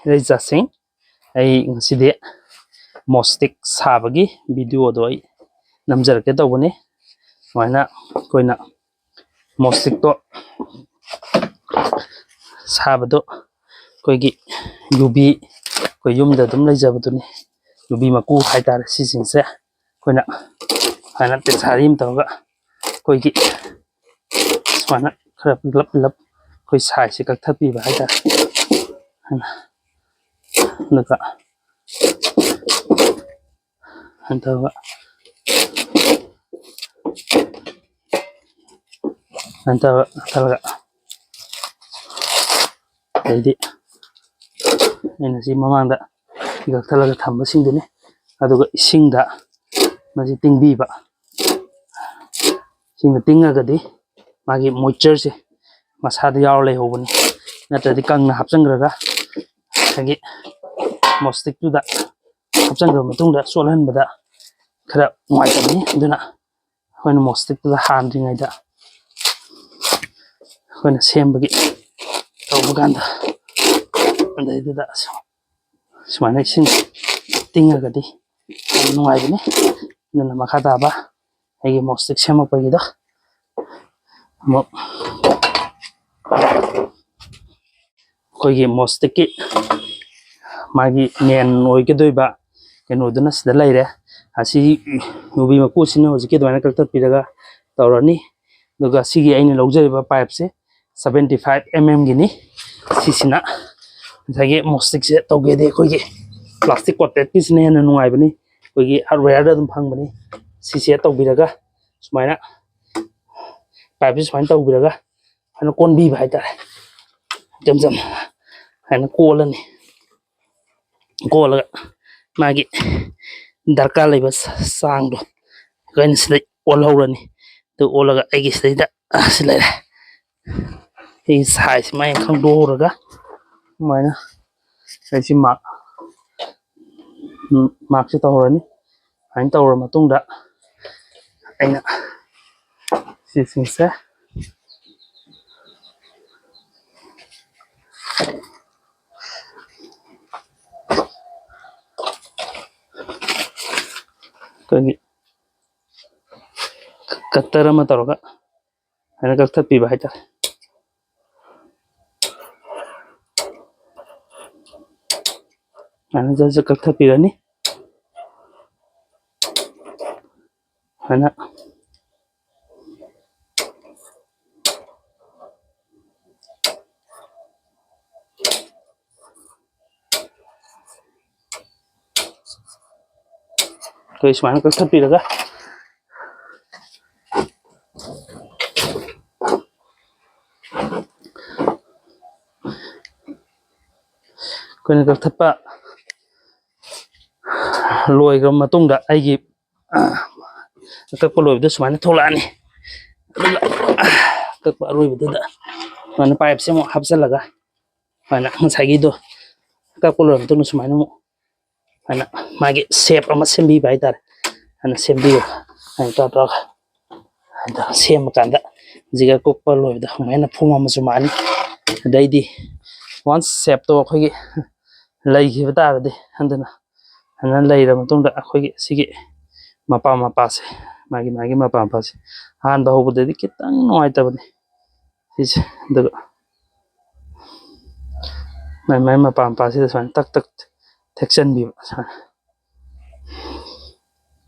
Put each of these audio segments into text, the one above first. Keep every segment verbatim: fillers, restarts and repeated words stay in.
ꯏꯔꯩꯆꯥꯁꯤꯡ, ꯑꯩ ꯉꯁꯤꯗꯤ ꯃꯣꯁꯇꯤꯛ ꯁꯥꯕꯒꯤ ꯚꯤꯗꯤꯑꯣꯗꯣ ꯑꯩ ꯅꯝꯖꯔꯛꯀꯦ ꯇꯧꯕꯅꯤ꯫ ꯁꯨꯃꯥꯏꯅ ꯑꯩꯈꯣꯏꯅ ꯃꯣꯁꯇꯤꯛꯇꯣ ꯁꯥꯕꯗꯣ ꯑꯩꯈꯣꯏꯒꯤ ꯌꯨꯕꯤ, ꯑꯩꯈꯣꯏ ꯌꯨꯝꯗ ꯑꯗꯨꯝ ꯂꯩꯖꯕꯗꯨꯅꯤ, ꯌꯨꯕꯤ ꯃꯀꯨ ꯍꯥꯏꯇꯥꯔꯦ꯫ ꯁꯤꯁꯤꯡꯁꯦ ꯑꯩꯈꯣꯏꯅ ꯁꯨꯃꯥꯏꯅ ꯇꯦꯁꯥꯔꯤ ꯑꯃ ꯇꯧꯔꯒ ꯑꯩꯈꯣꯏꯒꯤ ꯁꯨꯃꯥꯏꯅ ꯈꯔ ꯄꯤꯛꯂꯞ ꯄꯤꯛꯂꯞ ꯑꯩꯈꯣꯏ ꯁꯥꯏꯖꯁꯦ ꯀꯛꯊꯠꯄꯤꯕ ꯍꯥꯏꯇꯥꯔꯦ꯫ ꯑꯗꯨꯒ ꯍꯟꯊꯕ, ꯍꯟꯊꯕ ꯀꯛꯊꯠꯂꯒ, ꯑꯗꯩꯗꯤ ꯑꯩꯅ ꯁꯤ ꯃꯃꯥꯡꯗ ꯀꯛꯊꯠꯂꯒ ꯊꯝꯕꯁꯤꯡꯗꯨꯅꯤ꯫ ꯑꯗꯨꯒ ꯏꯁꯤꯡꯗ ꯃꯁꯤ ꯇꯤꯡꯕꯤꯕ꯫ ꯏꯁꯤꯡꯗ ꯇꯤꯡꯉꯒꯗꯤ ꯃꯥꯒꯤ ꯃꯣꯏꯆꯔꯁꯦ ꯃꯁꯥꯗ ꯌꯥꯎꯔ ꯂꯩꯍꯧꯕꯅꯤ꯫ ꯅꯠꯇ꯭ꯔꯗꯤ ꯀꯪꯅ ꯍꯥꯞꯆꯤꯟꯈ꯭ꯔꯒ ꯉꯁꯥꯏꯒꯤ ꯃꯣꯁꯇꯤꯛꯇꯨꯗ ꯍꯥꯞꯆꯤꯟꯈ꯭ꯔꯕ ꯃꯇꯨꯡꯗ ꯆꯣꯠꯍꯟꯕꯗ ꯈꯔ ꯅꯨꯡꯉꯥꯏꯇꯕꯅꯤ꯫ ꯑꯗꯨꯅ ꯑꯩꯈꯣꯏꯅ ꯃꯣꯁꯇꯤꯛꯇꯨꯗ ꯍꯥꯟꯗ꯭ꯔꯤꯉꯩꯗ ꯑꯩꯈꯣꯏꯅ ꯁꯦꯝꯕꯒꯤ ꯇꯧꯕ ꯀꯥꯟꯗ, ꯑꯗꯩꯗꯨꯗ ꯁꯨꯃꯥꯏꯅ ꯏꯁꯤꯡ ꯇꯤꯡꯉꯒꯗꯤ ꯌꯥꯝ ꯅꯨꯡꯉꯥꯏꯕꯅꯤ꯫ ꯑꯗꯨꯅ ꯃꯈꯥ ꯇꯥꯕ ꯑꯩꯒꯤ ꯃꯣꯁꯇꯤꯛ ꯁꯦꯝꯃꯛꯄꯒꯤꯗꯣ ꯑꯃꯨꯛ ꯑꯩꯈꯣꯏꯒꯤ ꯃꯣꯁꯇꯤꯛꯀꯤ ꯃꯥꯒꯤ ꯃꯦꯟ ꯑꯣꯏꯒꯗꯣꯏꯕ ꯀꯩꯅꯣꯗꯨꯅ ꯁꯤꯗ ꯂꯩꯔꯦ꯫ ꯑꯁꯤ ꯌꯨꯕꯤ ꯃꯀꯨꯁꯤꯅ ꯍꯧꯖꯤꯛꯀꯤ ꯑꯗꯨꯃꯥꯏꯅ ꯀꯛꯊꯠꯄꯤꯔꯒ ꯇꯧꯔꯅꯤ꯫ ꯑꯗꯨꯒ ꯁꯤꯒꯤ ꯑꯩꯅ ꯂꯧꯖꯔꯤꯕ ꯄꯥꯏꯞꯁꯦ seventy five mm ꯒꯤꯅꯤ꯫ ꯁꯤꯁꯤꯅ ꯉꯁꯥꯏꯒꯤ ꯃꯣꯁꯇꯤꯛꯁꯦ ꯇꯧꯒꯦꯗꯤ ꯑꯩꯈꯣꯏꯒꯤ ꯄ꯭ꯂꯥꯁꯇꯤꯛ ꯀꯣꯇꯦꯠꯀꯤꯁꯤꯅ ꯍꯦꯟꯅ ꯅꯨꯡꯉꯥꯏꯕꯅꯤ꯫ ꯑꯩꯈꯣꯏꯒꯤ ꯍꯥꯔꯗꯋꯦꯌꯔꯗ ꯑꯗꯨꯝ ꯐꯪꯕꯅꯤ꯫ ꯁꯤꯁꯦ ꯇꯧꯕꯤꯔꯒ ꯁꯨꯃꯥꯏꯅ ꯄꯥꯏꯞꯁꯦ ꯁꯨꯃꯥꯏꯅ ꯇꯧꯕꯤꯔꯒ ꯁꯨꯃꯥꯏꯅ ꯀꯣꯟꯕꯤꯕ ꯍꯥꯏꯇꯥꯔꯦ꯫ ꯏꯆꯝ ꯆꯝꯅ ꯁꯨꯃꯥꯏꯅ ꯀꯣꯜꯂꯅꯤ꯫ ꯀꯣꯜꯂꯒ ꯃꯥꯒꯤ ꯗꯔꯀꯥꯔ ꯂꯩꯕ ꯆꯥꯡꯗꯣ ꯑꯩꯈꯣꯏꯅ ꯁꯤꯗ ꯑꯣꯜꯍꯧꯔꯅꯤ꯫ ꯑꯗꯨ ꯑꯣꯜꯂꯒ ꯑꯩꯒꯤ ꯁꯤꯗꯩꯗ, ꯑ, ꯁꯤ ꯂꯩꯔꯦ꯫ ꯁꯤꯒꯤ ꯁꯥꯏꯖꯁꯤ ꯃꯥꯏꯅ ꯈꯪꯗꯣꯛꯍꯧꯔꯒ ꯁꯨꯃꯥꯏꯅ ꯑꯩꯁꯤ ꯃꯥꯔꯛ, ꯎꯝ, ꯃꯥꯔꯛꯁꯤ ꯇꯧꯍꯧꯔꯅꯤ꯫ ꯑꯗꯨꯃꯥꯏꯅ ꯇꯧꯔ ꯃꯇꯨꯡꯗ ꯑꯩꯅ ꯁꯤꯁꯤꯡꯁꯦ ꯑꯩꯈꯣꯏꯒꯤ ꯀꯠꯇꯔ ꯑꯃ ꯇꯧꯔꯒ ꯁꯨꯃꯥꯏꯅ ꯀꯛꯊꯠꯄꯤꯕ ꯍꯥꯏꯇꯥꯔꯦ꯫ ꯁꯨꯃꯥꯏꯅ ꯖꯔ ꯖꯔ ꯀꯛꯊꯠꯄꯤꯔꯅꯤ꯫ ꯁꯨꯃꯥꯏꯅ ꯑꯩꯈꯣꯏ ꯁꯨꯃꯥꯏꯅ ꯀꯛꯊꯠꯄꯤꯔꯒ, ꯑꯩꯈꯣꯏꯅ ꯀꯛꯊꯠꯄ ꯂꯣꯏꯈ꯭ꯔꯕ ꯃꯇꯨꯡꯗ, ꯑꯩꯒꯤ ꯀꯛꯄ ꯂꯣꯏꯕꯗ ꯁꯨꯃꯥꯏꯅ ꯊꯣꯛꯂꯛꯑꯅꯤ꯫ ꯑꯗꯨꯒ ꯀꯛꯄ ꯑꯔꯣꯏꯕꯗꯨꯗ ꯁꯨꯃꯥꯏꯅ ꯄꯥꯏꯞꯁꯦ ꯑꯃꯨꯛ ꯍꯥꯞꯆꯤꯜꯂꯒ, ꯁꯨꯃꯥꯏꯅ ꯉꯁꯥꯏꯒꯤꯗꯣ ꯀꯛꯄ ꯂꯣꯏꯔ ꯃꯇꯨꯡꯗ ꯁꯨꯃꯥꯏꯅ ꯑꯃꯨꯛ, ꯁꯨꯃꯥꯏꯅ ꯃꯥꯒꯤ ꯁꯦꯞ ꯑꯃ ꯁꯦꯝꯕꯤꯕ ꯍꯥꯏꯇꯥꯔꯦ꯫ ꯑꯗꯨꯃꯥꯏꯅ ꯁꯦꯝꯕꯤꯌꯨ꯫ ꯑꯗꯨꯃꯥꯏꯅ ꯇꯧꯔ ꯇꯧꯔꯒ, ꯑꯗꯣ ꯁꯦꯝꯃꯀꯥꯟꯗ ꯖꯤꯒ ꯀꯨꯞꯄ ꯂꯣꯏꯕꯗ ꯑꯗꯨꯃꯥꯏꯅ ꯐꯣꯝ ꯑꯃꯁꯨ ꯃꯥꯅꯤ꯫ ꯑꯗꯩꯗꯤ ꯋꯥꯟꯁ ꯁꯦꯞꯇꯣ ꯑꯩꯈꯣꯏꯒꯤ ꯂꯩꯈꯤꯕ ꯇꯥꯔꯗꯤ, ꯑꯗꯨꯅ ꯑꯗꯨꯃꯥꯏꯅ ꯂꯩꯔ ꯃꯇꯨꯡꯗ ꯑꯩꯈꯣꯏꯒꯤ ꯁꯤꯒꯤ ꯃꯄꯥ ꯃꯄꯥꯁꯦ, ꯃꯥꯒꯤ ꯃꯥꯒꯤ ꯃꯄꯥ ꯃꯄꯥꯁꯦ ꯑꯍꯥꯟꯕ ꯍꯧꯕꯗꯗꯤ ꯈꯤꯇꯪ ꯅꯨꯡꯉꯥꯏꯇꯕꯅꯤ ꯁꯤꯁꯦ꯫ ꯑꯗꯨꯒ ꯃꯥꯏ ꯃꯥꯏ ꯃꯄꯥ ꯃꯄꯥꯁꯤꯗ ꯁꯨꯃꯥꯏꯅ ꯇꯛ ꯇꯛ ꯊꯦꯛꯆꯟꯕꯤꯕ ꯁꯨꯃꯥꯏꯅ꯫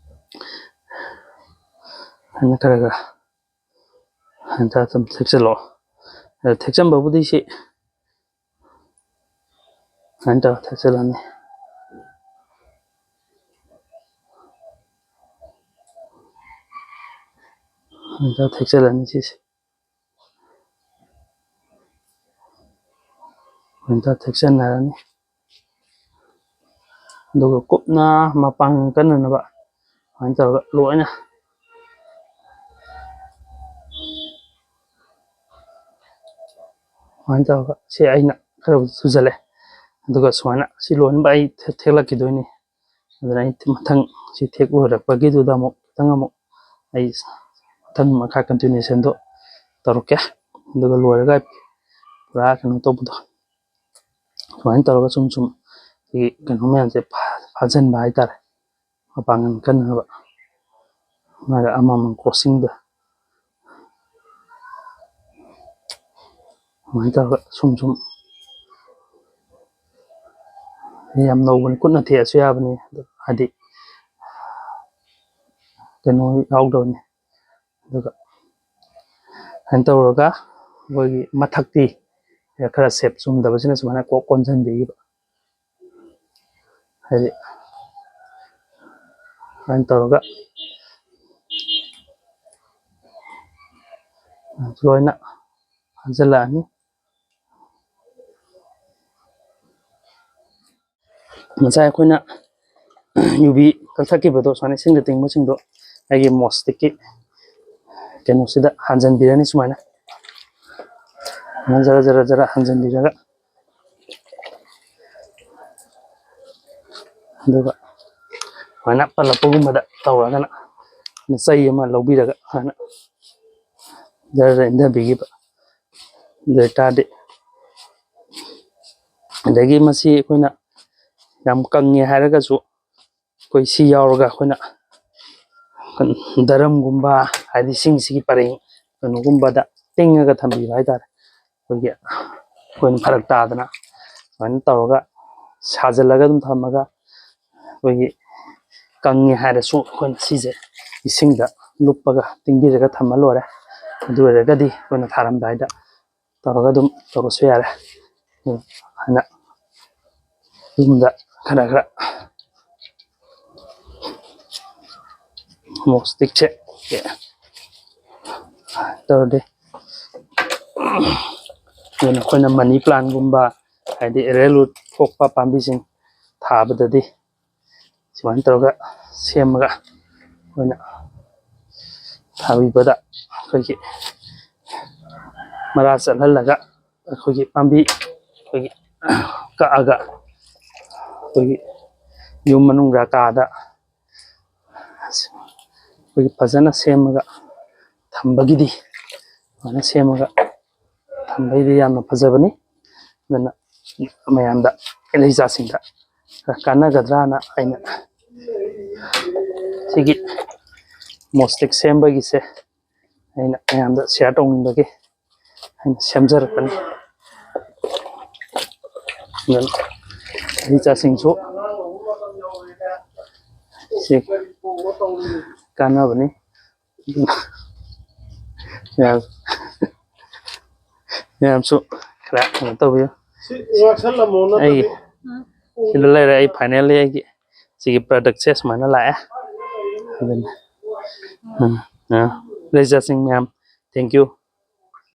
ꯁꯨꯃꯥꯏꯅ ꯈꯔ ꯈꯔ ꯁꯨꯃꯥꯏꯅ ꯑꯗꯨꯝ ꯊꯦꯛꯆꯜꯂꯣ꯫ ꯑꯗ ꯊꯦꯛꯆꯟꯕꯕꯨꯗꯤ ꯁꯤ ꯁꯨꯃꯥꯏꯅ ꯇꯧꯔ ꯊꯦꯛꯆꯜꯂꯅꯤ꯫ ꯁꯨꯃꯥꯏꯅ ꯇꯧꯔ ꯊꯦꯛꯆꯜꯂꯅꯤ ꯁꯤꯁꯦ꯫ ꯁꯨꯃꯥꯏꯅ ꯇꯧꯔ ꯊꯦꯛꯆꯟꯅꯔꯅꯤ꯫ ꯑꯗꯨꯒ ꯀꯨꯞꯅ ꯃꯄꯥꯡꯒꯜ ꯀꯟꯅꯅꯕ ꯁꯨꯃꯥꯏꯅ ꯇꯧꯔꯒ ꯂꯣꯏꯅ, ꯁꯨꯃꯥꯏꯅ ꯇꯧꯔꯒ ꯁꯤ ꯑꯩꯅ ꯈꯔꯕꯨꯗꯤ ꯁꯨꯖꯜꯂꯦ꯫ ꯑꯗꯨꯒ ꯁꯨꯃꯥꯏꯅ ꯁꯤ ꯂꯣꯏꯅꯃꯛ ꯑꯩ ꯊꯦ-, ꯊꯦꯛꯂꯛꯈꯤꯗꯣꯏꯅꯤ꯫ ꯑꯗꯨꯅ ꯑꯩ ꯃꯊꯪ ꯁꯤ ꯊꯦꯛ ꯂꯣꯏꯔꯛꯄꯒꯤꯗꯨꯗ ꯑꯃꯨꯛ ꯈꯤꯇꯪ ꯑꯃꯨꯛ ꯑꯩ ꯃꯊꯪ ꯃꯈꯥ continuationꯗꯣ ꯇꯧꯔꯛꯀꯦ꯫ ꯑꯗꯨꯒ ꯂꯣꯏꯔꯒ ꯄꯨꯔꯥ ꯀꯩꯅꯣ ꯇꯧꯕꯗꯣ, ꯁꯨꯃꯥꯏꯅ ꯇꯧꯔꯒ ꯁꯨꯝ ꯁꯨꯝ ꯑꯩꯈꯣꯏꯒꯤ ꯀꯩꯅꯣ ꯃꯌꯥꯝꯁꯦ ꯐꯥ-, ꯐꯥꯖꯤꯟꯕ ꯍꯥꯏꯇꯥꯔꯦ꯫ ꯃꯄꯥꯡꯒꯜ ꯀꯟꯅꯕ꯫ ꯃꯥꯒ ꯑꯃꯃꯝ ꯀ꯭ꯔꯣꯁꯤꯡꯗ ꯑꯗꯨꯃꯥꯏꯅ ꯇꯧꯔꯒ ꯁꯨꯝ ꯁꯨꯝ ꯌꯥꯝ ꯅꯧꯕꯅꯤ, ꯈꯨꯠꯅ ꯊꯦꯛꯑꯁꯨ ꯌꯥꯕꯅꯤ, ꯑꯗꯨ ꯍꯥꯏꯗꯤ ꯀꯩꯅꯣ ꯌꯥꯎꯗꯕꯅꯤ꯫ ꯑꯗꯨꯒ ꯑꯗꯨꯃꯥꯏꯅ ꯇꯧꯔꯒ ꯑꯩꯈꯣꯏꯒꯤ ꯃꯊꯛꯇꯤ ꯈꯔ ꯁꯦꯞ ꯆꯨꯝꯗꯕꯁꯤꯅ ꯁꯨꯃꯥꯏꯅ ꯀꯣꯛ ꯀꯣꯟꯁꯤꯟꯕꯤꯈꯤꯕ꯫ ꯍꯥꯏꯗꯤ ꯑꯗꯨꯃꯥꯏꯅ ꯇꯧꯔꯒ ꯂꯣꯏꯅ ꯐꯥꯖꯤꯜꯂꯛꯑꯅꯤ꯫ ꯉꯁꯥꯏ ꯑꯩꯈꯣꯏꯅ ꯌꯨꯕꯤ ꯀꯛꯊꯠꯈꯤꯕꯗꯣ, ꯁꯨꯃꯥꯏꯅ ꯏꯁꯤꯡꯗ ꯇꯤꯡꯕꯁꯤꯡꯗꯣ ꯑꯩꯒꯤ ꯃꯣꯁꯇꯤꯛꯀꯤ ꯀꯩꯅꯣꯁꯤꯗ ꯍꯥꯟꯖꯟꯕꯤꯔꯅꯤ꯫ ꯁꯨꯃꯥꯏꯅ ꯖꯔ ꯖꯔ ꯖꯔ ꯍꯥꯟꯖꯟꯕꯤꯔꯒ, ꯑꯗꯨꯒ ꯁꯨꯃꯥꯏꯅ ꯄꯜꯂꯛꯄꯒꯨꯝꯕꯗ ꯇꯧꯔꯒꯅ ꯆꯩ ꯑꯃ ꯂꯧꯕꯤꯔꯒ ꯁꯨꯃꯥꯏꯅ ꯖꯔ ꯖꯔ ꯏꯟꯊꯕꯤꯈꯤꯕ꯫ ꯑꯗꯨ ꯑꯣꯏꯇꯥꯔꯗꯤ, ꯑꯗꯒꯤ ꯃꯁꯤ ꯑꯩꯈꯣꯏꯅ ꯌꯥꯝ ꯀꯪꯉꯦ ꯍꯥꯏꯔꯒꯁꯨ, ꯑꯩꯈꯣꯏ ꯁꯤ ꯌꯥꯎꯔꯒ ꯑꯩꯈꯣꯏꯅ ꯗꯔꯝꯒꯨꯝꯕ, ꯍꯥꯏꯗꯤ ꯁꯤꯡꯁꯤꯒꯤ ꯄꯔꯦꯡ ꯀꯩꯅꯣꯒꯨꯝꯕꯗ ꯇꯤꯡꯉꯒ ꯊꯝꯕꯤꯕ ꯍꯥꯏꯇꯥꯔꯦ꯫ ꯑꯩꯈꯣꯏꯒꯤ, ꯑꯩꯈꯣꯏꯅ ꯐꯔꯛ ꯇꯥꯗꯅ ꯁꯨꯃꯥꯏꯅ ꯇꯧꯔꯒ ꯁꯥꯖꯤꯜꯂꯒ ꯑꯗꯨꯝ ꯊꯝꯃꯒ, ꯑꯩꯈꯣꯏꯒꯤ ꯀꯪꯉꯦ ꯍꯥꯏꯔꯁꯨ ꯑꯩꯈꯣꯏꯅ ꯁꯤꯁꯦ ꯏꯁꯤꯡꯗ ꯂꯨꯞꯄꯒ ꯇꯤꯡꯕꯤꯔꯒ ꯊꯝꯃ ꯂꯣꯏꯔꯦ꯫ ꯑꯗꯨ ꯑꯣꯏꯔꯒꯗꯤ ꯑꯩꯈꯣꯏꯅ ꯊꯥꯔꯝꯗꯥꯏꯗ ꯇꯧꯔꯒ ꯑꯗꯨꯝ ꯇꯧꯔꯁꯨ ꯌꯥꯔꯦ꯫ ꯎꯝ, ꯍꯥꯏꯅ ꯌꯨꯝꯗ ꯈꯔ ꯈꯔ ꯃꯣꯁꯇꯤꯛꯁꯦ ꯇꯧꯔꯗꯤ, ꯑꯗꯨꯅ ꯑꯩꯈꯣꯏꯅ ꯃꯅꯤ ꯄ꯭ꯂꯥꯟꯒꯨꯝꯕ, ꯍꯥꯏꯗꯤ ꯑꯦꯔꯦꯜ ꯔꯨꯠ ꯊꯣꯛꯄ ꯄꯥꯝꯕꯤꯁꯤꯡ ꯊꯥꯕꯗꯗꯤ ꯁꯨꯃꯥꯏꯅ ꯇꯧꯔꯒ ꯁꯦꯝꯃꯒ ꯑꯩꯈꯣꯏꯅ ꯊꯥꯕꯤꯕꯗ, ꯑꯩꯈꯣꯏꯒꯤ ꯃꯔꯥ ꯆꯠꯍꯜꯂꯒ, ꯑꯩꯈꯣꯏꯒꯤ ꯄꯥꯝꯕꯤ ꯑꯩꯈꯣꯏꯒꯤ ꯀꯛꯑꯒ, ꯑꯩꯈꯣꯏꯒꯤ ꯌꯨꯝ ꯃꯅꯨꯡꯗ ꯀꯥꯗ ꯑꯩꯈꯣꯏꯒꯤ ꯐꯖꯅ ꯁꯦꯝꯃꯒ ꯊꯝꯕꯒꯤꯗꯤ, ꯐꯖꯅ ꯁꯦꯝꯃꯒ ꯊꯝꯕꯒꯤꯗꯤ ꯌꯥꯝꯅ ꯐꯖꯕꯅꯤ꯫ ꯑꯗꯨꯅ ꯃꯌꯥꯝꯗ, ꯂꯩꯖꯥꯁꯤꯡꯗ ꯈꯔ ꯀꯥꯟꯅꯒꯗ꯭ꯔꯥꯅ ꯑꯩꯅ ꯁꯤꯒꯤ ꯃꯣꯁꯂꯤꯛ ꯁꯦꯝꯕꯒꯤꯁꯦ ꯑꯩꯅ ꯃꯌꯥꯝꯗ ꯁꯤꯌꯥꯔ ꯇꯧꯅꯤꯡꯕꯒꯤ ꯑꯩꯅ ꯁꯦꯝꯖꯔꯛꯄꯅꯤ꯫ ꯑꯗꯨꯅ ꯏꯆꯥꯁꯤꯡꯁꯨ ꯁꯤ ꯀꯥꯟꯅꯕꯅꯤ꯫ ꯃꯌꯥꯝ ꯃꯌꯥꯝꯁꯨ ꯈꯔ ꯀꯩꯅꯣ ꯇꯧꯕꯤꯌꯨ꯫ ꯑꯩꯒꯤ ꯁꯤꯗ ꯂꯩꯔꯦ, ꯑꯩ ꯐꯥꯏꯅꯦꯜꯂꯤ ꯑꯩꯒꯤ ꯁꯤꯒꯤ ꯄ꯭ꯔꯗꯛꯁꯦ ꯁꯨꯃꯥꯏꯅ ꯂꯥꯛꯑꯦ꯫ ꯑꯗꯨꯅ ꯎꯝ, ꯑ, ꯂꯩꯖꯁꯤꯡ ꯃꯌꯥꯝ, thank you꯫